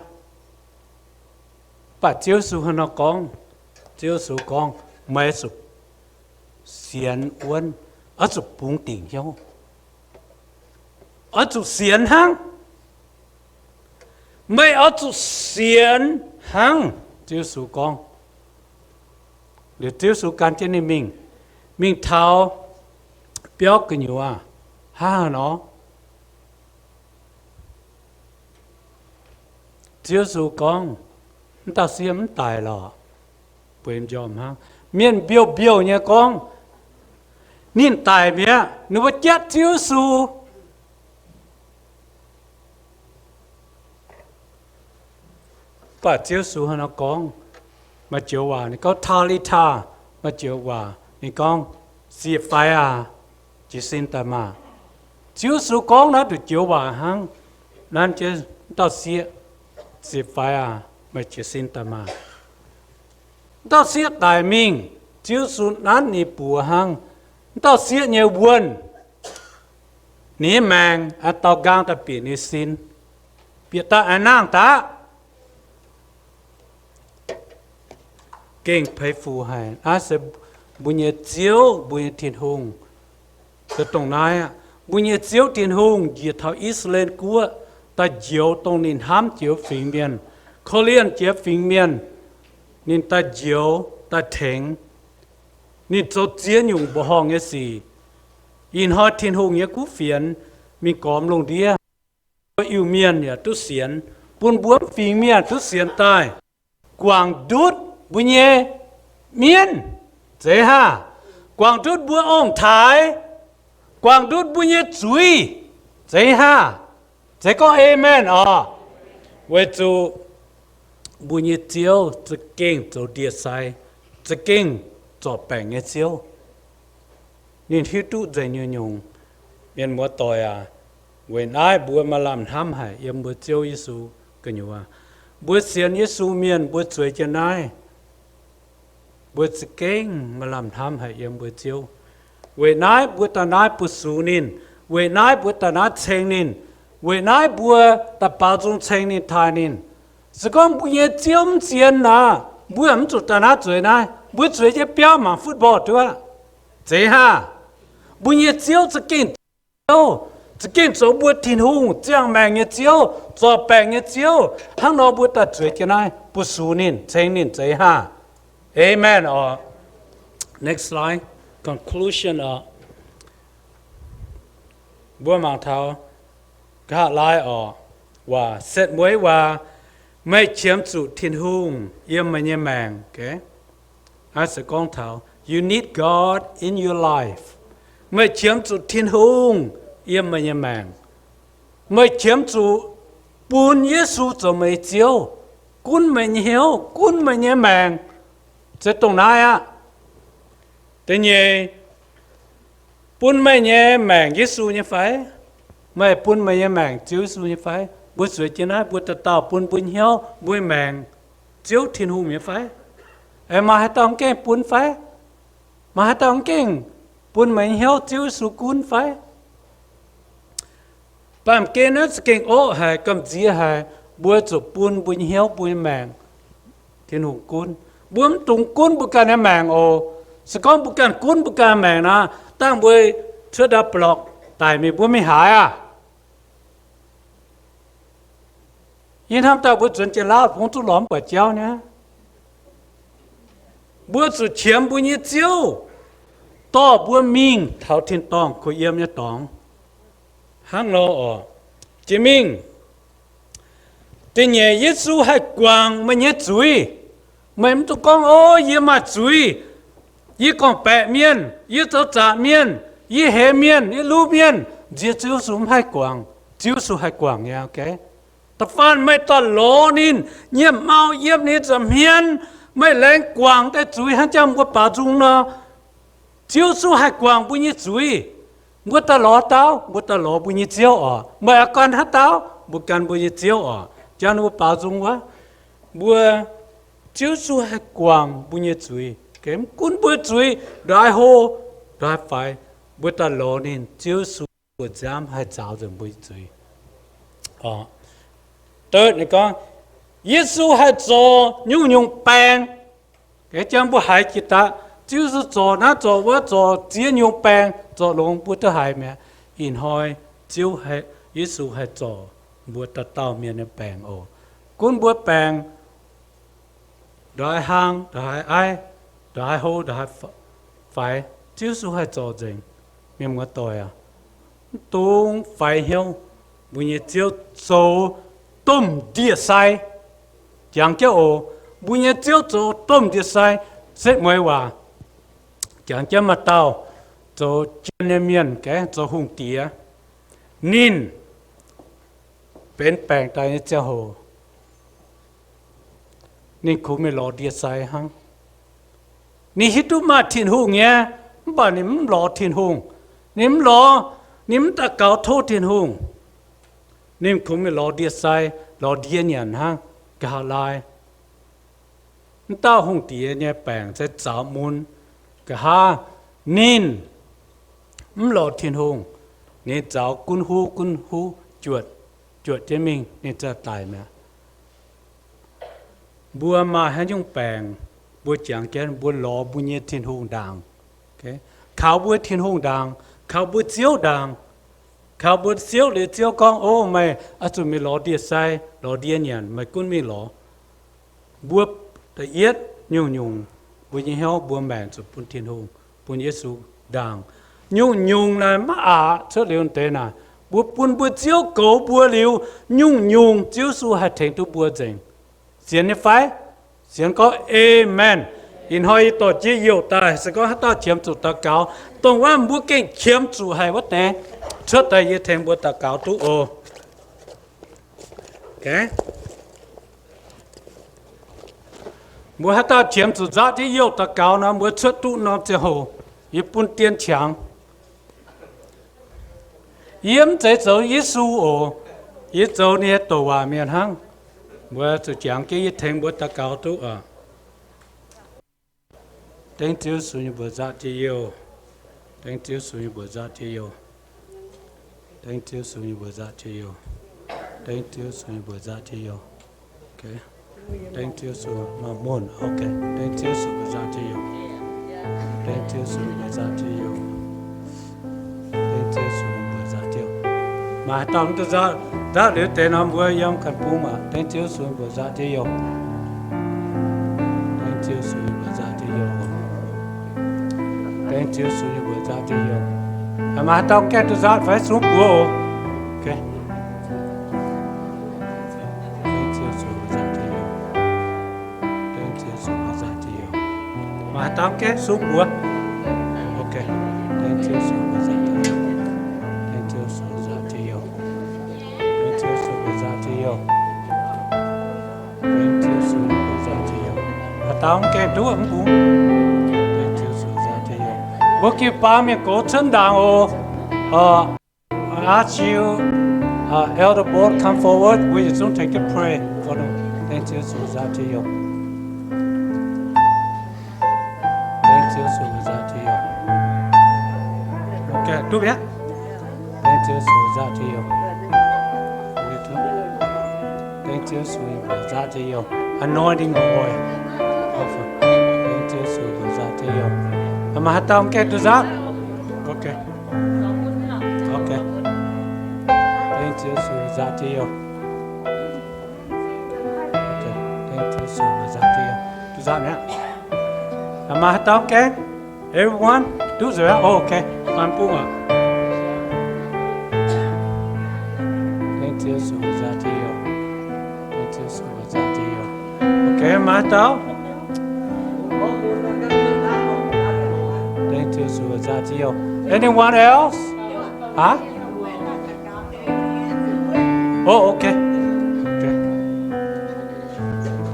Mv baac Ziouv Yesu hnangv nor gorngv, Ziouv Yesu gorngv, meih zuqc sienx wuonv, oix zuqc bungx dingc hnyouv, oix zuqc sienx hnangv. Meih oix zuqc sienx hnangv, Ziouv Yesu gorngv. Liuz Ziouv Yesu gan jienv ninh mingh, mingh taux biauv gu'nyuoz, hnangv haaix nor? Ziouv Yesu gorngv, mv dauh sieqv mv daic lorqc. Bueix m'njormh hnangv. Mienh mbiouh mbiouh nyei gorngv, ninh daic mi'aqv. Ninh mbuo jatv Ziouv Yesu. Mv baac Ziouv Yesu hnangv nor gorngv, maaih joux waac ninh gorngv, Talitha, maaih joux waac ninh gorngv, Siec-faix aac, jiez sin daaih maah! Ziouv Yesu gorngv naaiv nduqc joux waac hnangv, nanv jienv dauh sieqv, Siec-faix aac, meih jiez sin daaih maah! Dauh sieqv daic mingh, Ziouv Yesu nanv ninh buoz hnangv. Dauh sieqv nyei wuonh, ninh nyei maengc aengx daaux nqaang daaih bieqc ninh sin, bieqc daaih aengx nangh daqv. Gengh peix fuc haic. Naaiv se mbuo nyei Ziouv, mbuo nyei Tin-Hungh. Se dongh naaiv aqv. Mbuo nyei Ziouv Tin-Hungh njiec taux I^saa^laa^en Guoqv daaih njoux dongh ninh hnamv jiex fingx mienh, korv-lienh jiex fingx mienh. Ninh daaih njoux, daaih tengx. Ninh zoux ziex nyungc mbuoqc horngh nyei sic. Ih hnoi Tin-Hungh nyei kuv fienx mingh gormx lungh ndiev, mbuo Iu-Mienh yaac duqv sienx, bun mbuo fingx mienh duqv sienx daaih, guangc ndutv mbuo nyei mienv, zeiz haah? Guangc ndutv mbuo ong-taaix, guangc ndutv mbuo nyei zuiz, zeiz haah? Zeiz gorngv aamen oc. Weic zuqc mbuo nyei Ziouv za'gengh zoux ndie-sai, za'gengh zorc baengc nyei Ziouv. Ninh hiuv duqv nzengc nyungc-nyungc. Mienh muoz-doic aac, weic naaiv mbuo maaih lamh hnamv haic yiem mbuo Ziouv Yesu gu'nyuoz. Mbuo sienx Yesu mienh mbuo zueiz jienv naaiv, mbuo za'gengh maaih lamh hnamv haic yiem mbuo Ziouv. Weic naaiv mbuo daaih naaiv buoz-sux ninh, weic naaiv mbuo daaih naaiv ceng ninh, weic naaiv mbuo daaih baaux nzung ceng ninh, taaih ninh. Se gorngv mbuo nyei Ziouv mv sienx naaic, mbuo mv zuqc daaih naaiv zueiz naaiv. Mbuo zueiz jienv biauv mangc football duqv aqv. Zeiz haah? Mbuo nyei Ziouv za'gengh Ziouv, za'gengh zoux mbuo Tin-Hungh, ziangh maengc nyei Ziouv, zorc baengc nyei Ziouv. Hnangv nor mbuo daaih zueiz jienv naaiv. bu sux ninh, ceng ninh zeiz haah. Amen oc. Next slide. Conclusion oc. Mbuo mangc taux nqa'haav laai oc, waac setv mueiz waac, meih qiemx zuqc Tin-Hungh yiem meih nyei maengc. Aa, se gorngv taux you need God in your life, meih qiemx zuqc Tin-Hungh yiem meih nyei maengc. Meih qiemx zuqc bun Yesu zoux meih nyei Ziouv, gunv meih nyei hnyouv, gunv meih nyei maengc. Se dongh naaiv aqv. Da'nyeic, bun meih nyei maengc Yesu nyei fai? Meih bun meih nyei maengc Ziouv Yesu nyei fai? Mbuo zueiz jienv naaiv, mbuo dauh dauh bun mbuo nyei hnyouv, mbuo nyei maengc Ziouv Tin-Hungh nyei fai? Aengx maaih haaix dauh mv gaengh bun fai? Maaih haaix dauh mv gaengh bun meih nyei hnyouv Ziouv Yesu gunv fai? Baamh gen naaiv za'gengh oqv haic, gamh nziex haic. Mbuo zuqc bun mbuo nyei hnyouv, mbuo nyei maengc Tin-Hungh gunv. Mbuo mv dungx gunv mbuo ganh nyei maengc oc. Se gorngv mbuo ganh gunv mbuo ganh maengc nor, dangh mbuo cuotv ndau-blorqc daic mingh, mbuo mingh haaix aah? Yie hnamv daaih mbuo nzuonx Janx-Laauv fungx zuqc lorz mv buatc jauv nyei. Mbuo zuqc qiemx mbuo nyei Ziouv, dorh mbuo mingh taux tin-dorngh kuh yiem nyei dorngx. Hnangv nor oc. Jiex mingh, da'nyeic, Yesu haih guangc meih nyei zuiz. Meih mv dungx gorngv, O, yie maaih zuiz, yie gorngv-baeqc mienh, yie zoux zaqc mienh, yie heix mienh, yie luv mienh. Nziex Ziouv Yesu mv haih guangc. Ziouv Yesu haih guangc nyei, ok. Da'faanh meih daaih lorz ninh, nyiemc mau yiem ninh nza'hmien, meih laengz guangc deix zuiz hnangv jangx mbuo baaux nzung nor, Ziouv Yesu haih guangc mbuo nyei zuiz. Mbuo daaih lorz dauh, mbuo daaih lorz mbuo nyei Ziouv oc. Meih oix gan haaix dauh? Mbuo gan mbuo nyei Ziouv oc. Jangx mbuo baaux nzung wuov, mbuo, Ziouv Yesu haih guangc mbuo nyei zuiz. Mv gunv mbuo zuiz ndongc haaix hlo, ndongc haaix faix, mbuo daaih lorz ninh, Ziouv Yesu mbuo nziaamv haih nzaaux nzengc mbuo nyei zuiz. Deix ninh gorngv, Yesu haih zorc nyungc-nyungc baengc. Jangx mbuo haiz jiex daaih, Ziouv Yesu zorc naaiv zorc wuov, zorc ziex nyungc baengc, zorc longx mbuo duqv haiz mi'aqv. Ih hnoi Ziouv, Yesu haih zorc mbuo dauh dauh mienh nyei baengc oc. Gunv mbuo baengc ndongc haaix hlang, ndongc haaix aiv, ndongc haaix hlo, ndongc haaix faix, Ziouv Yesu haih zorc nzengc. Mienh muoz-doic aac, mv dungx faix hnyouv. Mbuo nyei Ziouv zoux domh ndie-sai. Jangx jienv oc, mbuo nyei Ziouv zoux domh ndie-sai. Setv mueiz waac, jangx jienv maaih dauh zoux jien nyei mienh, gaengh zoux hungh diex. Ninh benx baengc daaih nyei ziangh hoc, ninh kungx mingh lorz ndie-sai hnangv. Ninh hiuv duqv maaih Tin-Hungh nyei, mv baac ninh mv lorz Tin-Hungh. Ninh mv lorz, ninh mv daux gaux tov Tin-Hungh. Ninh kungx mingh lorz ndie-sai, lorz ndie nyanc hnangv. Nqa'haav laai, mv dauh hungh diex nyei baengc se zaux mun. Nqa'haav ninh mv lorz Tin-Hungh, ninh zaux gunv huv gunv huv, juotc, juotc jienv mingh, ninh za'gengh daic mi'aqv. Mbuo maaih haaix nyungc baengc, mbuo jangx jienv mbuo lorz mbuo nyei Tin-Hungh ndaangc. Kaux mbuo Tin-Hungh ndaangc, kaux mbuo Ziouv ndaangc, kaux mbuo Ziouv liuz, Ziouv gorngv, O, meih oix zuqc mingh lorz ndie-sai, lorz ndie nyanc, meih gunv mingh lorz. Mbuo da'yietv nyungc-nyungc mbuo nyei hnyouv, mbuo maengc zuqc bun Tin-Hungh, bun Yesu ndaangc. Nyungc-nyungc naaic maiv aqc cuotv liuz deix naaic, mbuo bun mbuo Ziouv goux mbuo liuz, nyungc-nyungc Ziouv Yesu haih tengx duqv mbuo nzengc. Sienx nyei fai? Sienx gorngv Aamen. Ih hnoi yie dorh jiex youh daaih, se gorngv haaix dauh qiemx zuqc daux gaux, dongh wuov mbuo gengh qiemx zuqc haic wuov deix, cuotv daaih yie tengx mbuo daux gaux duqv oc. Mbuo haaix dauh qiemx zuqc nzaatv jiex youh daux gaux nor, mbuo cuotv duqv norm ziangh hoc, yie bun dien qangx. Yie mv zeiz zoux Yesu oc. Yie zoux ninh nyei douc waac mienh hnangv. Mbuo zuqc jangx jienv yie tengx mbuo daux gaux duqv oc. Dengv Ziouv Yesu nyei mbuox nzaatv jiex youh. Dengv Ziouv Yesu nyei mbuox nzaatv jiex youh. Dengv Ziouv Yesu nyei mbuox nzaatv jiex youh. Dengv Ziouv Yesu nyei mbuox nzaatv jiex youh. Dengv Ziouv Yesu, maaih mun. Ok. Dengv Ziouv Yesu mbuox nzaatv jiex youh. Dengv Ziouv Yesu mbuox nzaatv jiex youh. Dengv Ziouv Yesu mbuox nzaatv jiex youh. Maaih dauh mv duqv nzaatv, nzaatv liuz deix nor mbuo yiem ganh bung aqv. Dengv Ziouv Yesu mbuox nzaatv jiex youh. Ziouv Yesu nyei mbuox nzaangc Tin-Hungh. Maaih haaix dauh gaengh duqv nzaangc fai sungv buoz oc. Laengz Ziouv Yesu mbuox nzaangc Tin-Hungh. Laengz Ziouv Yesu mbuox nzaangc Tin-Hungh. Maaih haaix dauh gaengh sungv buoz. Laengz Ziouv Yesu mbuox nzaangc Tin-Hungh. Laengz Ziouv Yesu mbuox nzaangc Tin-Hungh. Laengz Ziouv Yesu mbuox nzaangc Tin-Hungh. Laengz Ziouv Yesu mbuox nzaangc Tin-Hungh. Haaix dauh gaengh duqv mv bung. Laengz Ziouv Yesu mbuox nzaangc Tin-Hungh. Mbuo jiu-baang mienh gox cuotv ndaangc oc. Ask you, uh, elder board come forward. Mbuo yietc zungv tengx jienv pray for them. Laengz Ziouv Yesu mbuox nzaangc Tin-Hungh. Laengz Ziouv Yesu mbuox nzaangc Tin-Hungh. Laengz Ziouv Yesu mbuox nzaangc Tin-Hungh. Laengz Ziouv Yesu mbuox nzaangc Tin-Hungh. Anointing oil. Laengz Ziouv Yesu mbuox nzaangc Tin-Hungh. Maaih haaix dauh gaengh duqv nzaangc? Laengz Ziouv Yesu mbuox nzaangc Tin-Hungh. Laengz Ziouv Yesu mbuox nzaangc Tin-Hungh. Duqv nzaangc mi'aqv. Maaih haaix dauh gaengh? Everyone? Duqv nzengc mi'aqv. Oh, okay. Maaih bung aqv. Laengz Ziouv Yesu mbuox nzaangc Tin-Hungh. Laengz Ziouv Yesu mbuox nzaangc Tin-Hungh. Okay, maaih haaix dauh? Laengz Ziouv Yesu mbuox nzaangc Tin-Hungh. Anyone else? Huh? Oh, okay. Okay.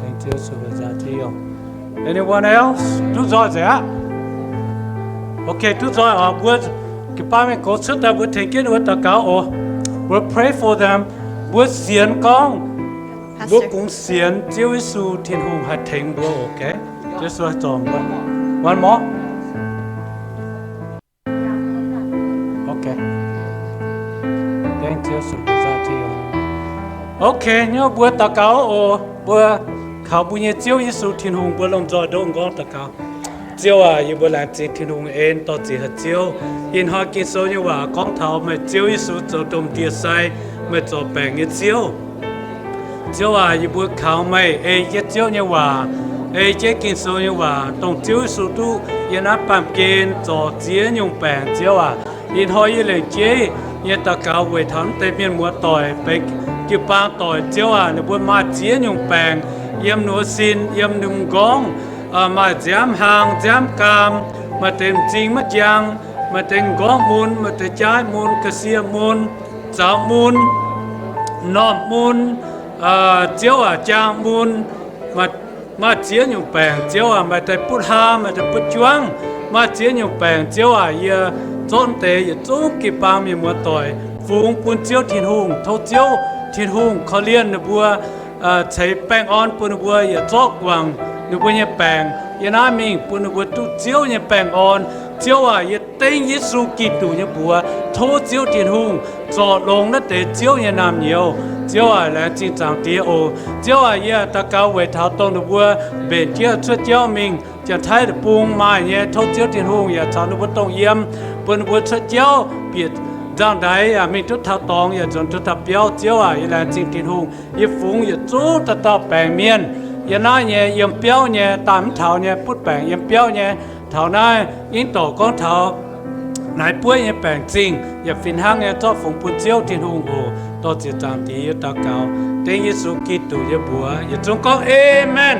Laengz Ziouv Yesu mbuox nzaangc Tin-Hungh. Anyone else? Duqv nzoih nzengc aqv. Okay, duqv nzoih oc. Mbuo jiu-baang mienh gox cuotv daaih, mbuo tengx jienv ninh mbuo daux gaux oc. We'll pray for them. Mbuo sienx gorngv, mbuo kungx sienx Ziouv Yesu Tin-Hungh haih tengx mbuo oc. Okay? Ziouv Yesu haih zorc mbuo. One more. Okay. Laengz Ziouv Yesu mbuox nzaangc Tin-Hungh. Okay, nyei mbuo daux gaux oc. Mbuo kaux mbuo nyei Ziouv Yesu Tin-Hungh, mbuo lomh nzoih ndoqv m'nqorngv daux gaux. Ziouv aac, yie mbuo laengz zingh Tin-Hungh en dorh ziex haaix Ziouv. Ih hnoi Ging-Sou nyei waac gorngv taux meih Ziouv Yesu zoux domh ndie sai, meih zorc baengc nyei Ziouv. Ziouv aac, yie mbuo kaux meih ei jienv Ziouv nyei waac, ei jienv Ging-Sou nyei waac, dongh Ziouv Yesu duqv yiem naaiv baamh gen zorc ziex nyungc baengc. Ziouv aac, ih hnoi yie lengc jeiv nyei daux gaux weic taux naaiv deix mienh muoz doic, benx jiu-baang doic. Ziouv aac, ninh mbuo maaih ziex nyungc baengc, yiem ninh mbuo sin, yiem ninh mbuo m'nqorngv, maaih nziaamv hlang, nziaamv gaam, maaih deix m'zing maiv njang, maaih deix m'nqorngv mun, maaih deix jaaiv mun, ga'sie mun, zaux mun, m'normh mun, Ziouv aac, jaang mun, maaih ziex nyungc baengc. Ziouv aac, maaih deix butv hlaam, maaih deix butv juangv, maaih ziex nyungc baengc. Ziouv aac, yie zorqv deix yietc zungv jiu-baang mienh muoz doic fungx bun Ziouv Tin-Hungh. Tov Ziouv Tin-Hungh korv-lienh ninh mbuo, ceix baengh orn bun ninh mbuo, yaac zorqv guangc ninh mbuo nyei baengc yiem naaiv mingh, bun ninh mbuo duqv Ziouv nyei baengh orn. Ziouv aac, yie dengv Yesu Giduc nyei mbuox, tov Ziouv Tin-Hungh zorc longx naaiv deix Ziouv nyei naamh nyouz. Ziouv aac, laengz zingh Zaangc Diex oc. Ziouv aac, yie daux gaux weic taux dongh ninh mbuo mbenc jienv cuotv jauv mingh Janx-Taiv deic-bung maaih nyei, tov Ziouv Tin-Hungh yaac caux ninh mbuo dongh yiem, bun ninh mbuo cuotv jauv bieqc nzangv-ndaix yaac mingh duqv taux dorngx, yaac nzuonx duqv taux biauv. Ziouv aac, yie laengz zingh Tin-Hungh. Yie fungx yietc zungv dauh dauh baengc mienh yiem naaiv nyei, yiem biauv nyei, daaih mv taux nyei, butv baengc yiem biauv nyei. Taux naaiv ing dorc gorngv taux naaiv buov nyei baengc zingh yaac fih hnangv nyei, zorqv fungx bun Ziouv Tin-Hungh oc. Dorh ziex zaangc diex yie daux gaux dengv Yesu Giduc nyei mbuox. Yietc zungv gorngv, Amen.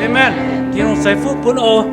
Amen. Tin-Hungh ceix fuqv bun oc.